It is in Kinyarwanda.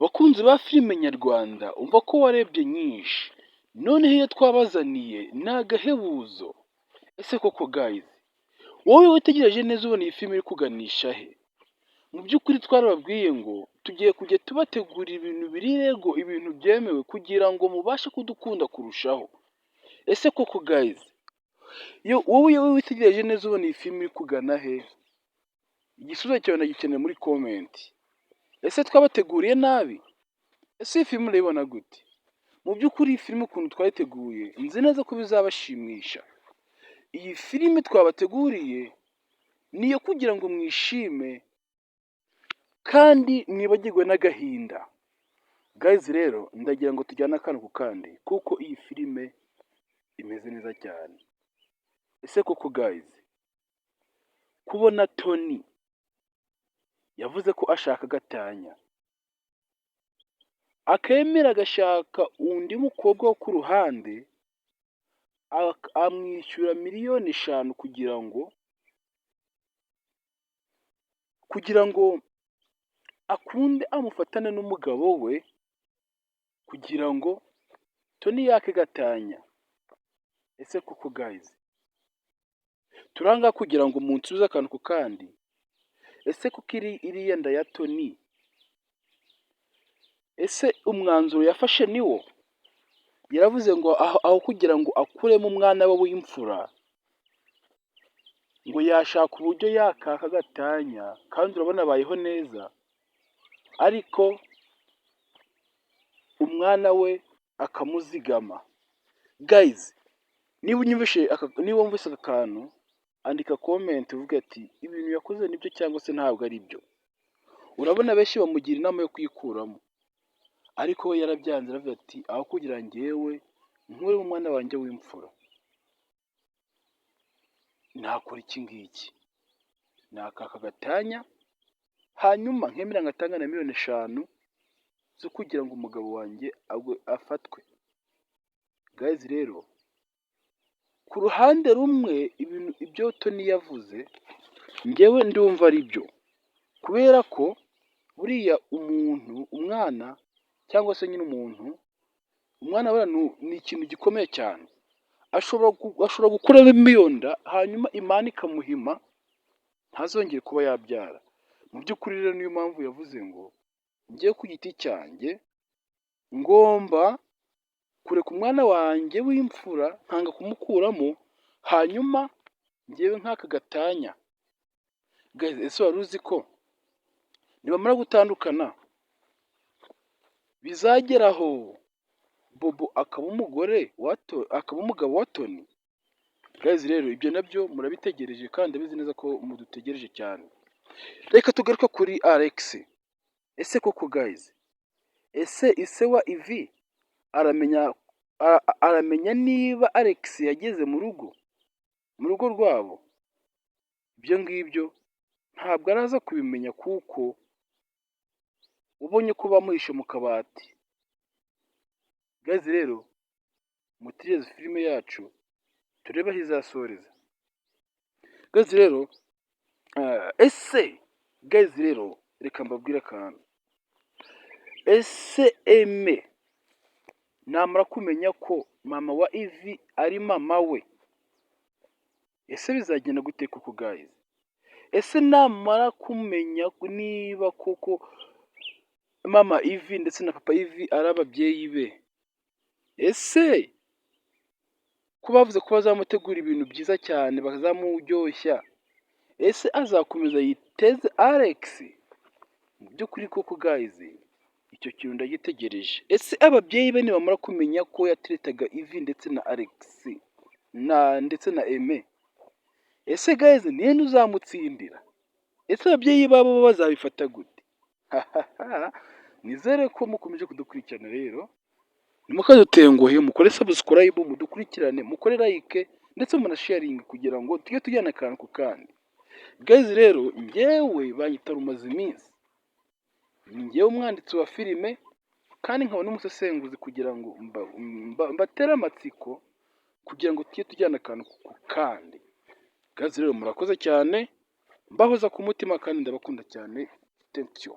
Bakunzi ba filime nyarwanda, umva ko warebye nyinshi, noneho iyo twabazaniye ni agahebuzo. Ese koko guys, wowe witegereje neza ubona iyi filime iri kuganisha he? Mu by'ukuri twarababwiye ngo tugiye kujya tubategurira ibintu biri legal, ibintu byemewe kugira ngo mubashe kudukunda kurushaho. Ese koko guys, wowe iyo witegereje neza ubona iyi filime iri kugana he? Igisubizo cyawe ndagikeneye muri comment. Ese twabateguriye nabi? Ese iyi filime urayibona gute? Mu by'ukuri iyi filime ukuntu twayiteguye, nzi neza ko bizabashimisha. Iyi filime twabateguriye ni iyo kugira ngo mwishime kandi mwibagirwe n'agahinda. Guys rero, ndagira ngo tujyane akantu ku kandi kuko iyi filime imeze neza cyane. Ese koko guys, kubona Tony yavuze ko ashaka gatanya, akemera agashaka undi mukobwa wo ku ruhande, amwishyura miliyoni 5 kugira ngo akunde amufatane n'umugabo we, kugira ngo Tony yake gatanya. Ese koko guys, turi aha ngaha kugira ngo munsubize akantu ku kandi. Ese koko iriya nda ya Tony, ese umwanzuro yafashe ni wo? Yaravuze ngo aho kugira ngo akuremo umwana we w'imfura, ngo yashaka uburyo yakaka gatanya, kandi urabona abayeho neza, ariko umwana we akamuzigama. Guys, niba wumvise aka kantu, andika comment uvuge ati ibintu yakoze nibyo cyangwa se ntabwo ari byo. Urabona benshi bamugira inama yo kuyikuramo, ariko we yarabyanze, aravuga ati aho kugira njyewe nkuremo umwana wanjye w'imfura, nakora iki ngiki, nakaka gatanya, hanyuma nkemera ngatanga na miliyoni 5 zo kugira ngo umugabo wanjye agwe afatwe. Guys rero, ku ruhande rumwe ibintu ibyo Tony yavuze njyewe ndumva ari byo, kubera ko buriya umuntu, umwana cyangwa se nyine umuntu, umwana buriya ni ikintu gikomeye cyane. Ashobora gukuramo iyo nda, hanyuma Imana ikamuhima ntazongere kuba yabyara. Mu by'ukuri rero niyo mpamvu yavuze ngo njyewe ku giti cyanjye ngomba kureka umwana wanjye w'imfura, nkanga kumukuramo, hanyuma njyewe nk'aka gatanya. Guys, ese wari uzi ko nibamara gutandukana bizageraho Bobo akaba umugore wa akaba umugabo wa Tony? Guys rero, ibyo nabyo murabitegereje kandi ndabizi neza ko mudutegereje cyane. Reka tugaruke kuri Alex. Ese koko guys, ese ise wa Ivi aramenya niba Alex yageze mu rugo rwabo? Ibyo ngibyo ntabwo araza kubimenya, kuko ubonye ko bamuhishe mu kabati. Guys rero, mutegereze filime yacu turebe aho izasoreza. Guys rero, ese guys rero, reka mbabwire akantu. Ese Eme namara kumenya ko mama wa Ivi ari mama we, ese bizagenda gute koko guys? Ese namara kumenya niba koko mama Ivi ndetse na papa Ivi ari ababyeyi be, ese ko bavuze ko bazamutegura ibintu byiza cyane, bazamuryoshya, ese azakomeza yiteze Alex? Mu by'ukuri koko guys, icyo kintu ndagitegereje. Ese ababyeyi be nibamara kumenya ko yateretaga Ivi ndetse na Alex na ndetse na Aime, ese guys, ninde uzamutsindira? Ese ababyeyi babo bo bazabifata gute? Nizere ko mukomeje kudukurikirana rero, ntimukadutenguhe, mukore subscribe, mudukurikirane, mukore like ndetse munasharinge kugira ngo tujye tujyana akantu ku kandi. Guys rero, njyewe banyita Rumaze iminsi, ni njyewe umwanditsi wa filime kandi nkaba n'umusesenguzi kugira ngo mbatere amatsiko kugira ngo tujye tujyana akantu ku kandi. Guys rero, murakoze cyane, mbahoza ku mutima kandi ndabakunda cyane, thank you.